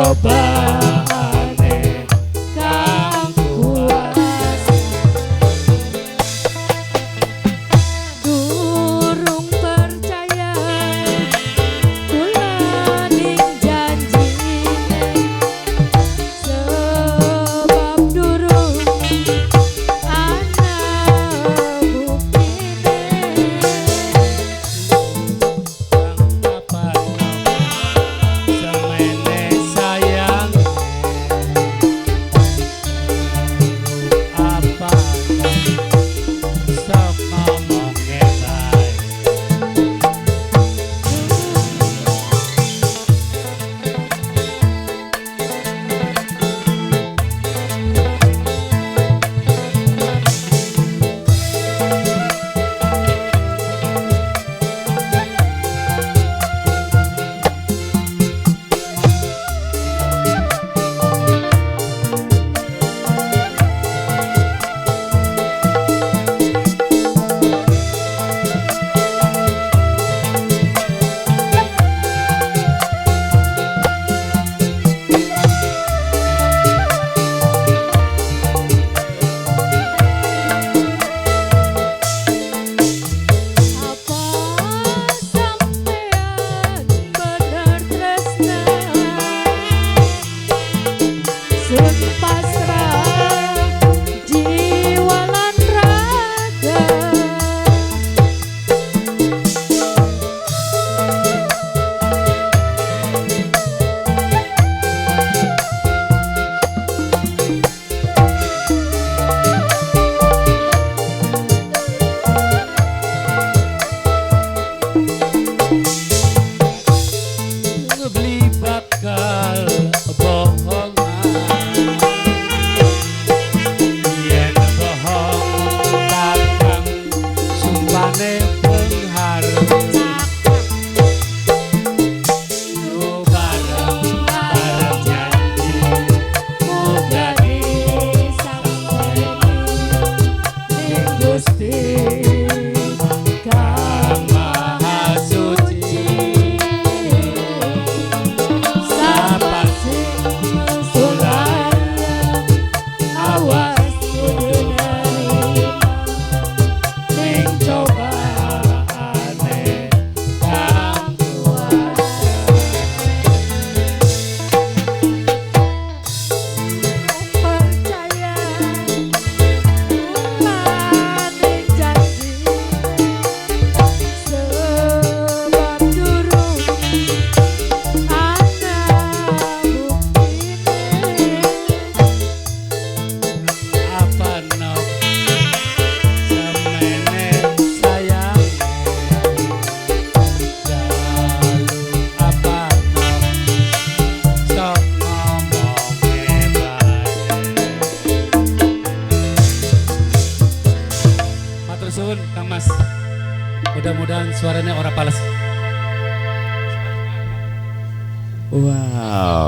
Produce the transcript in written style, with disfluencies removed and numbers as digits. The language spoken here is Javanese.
Cobaane kang kuasa. Durung percaya kula ning janjine, sebab durung ana buktine. Kang apa semene sayang, apa sok ngomonge bae. Apa sampean bener tresna? Sun pasrah jiwa lan raga. Beli bakal bohongan, yen bohong takang sumpane pengharu. Yo bareng bareng janji Muga disampeni ning Gusti kang Maha Suci. Sapa sing sulaya awas kudu nerima ning cobaane kang kuasa. Percaya ning janji, sebab durung ana buktine. Apa nok semene sayang, jaluk apa nok sok ngomonge bae. Matur suwun Kang Mas, mudah-mudahan suaranya ora pales. Wow.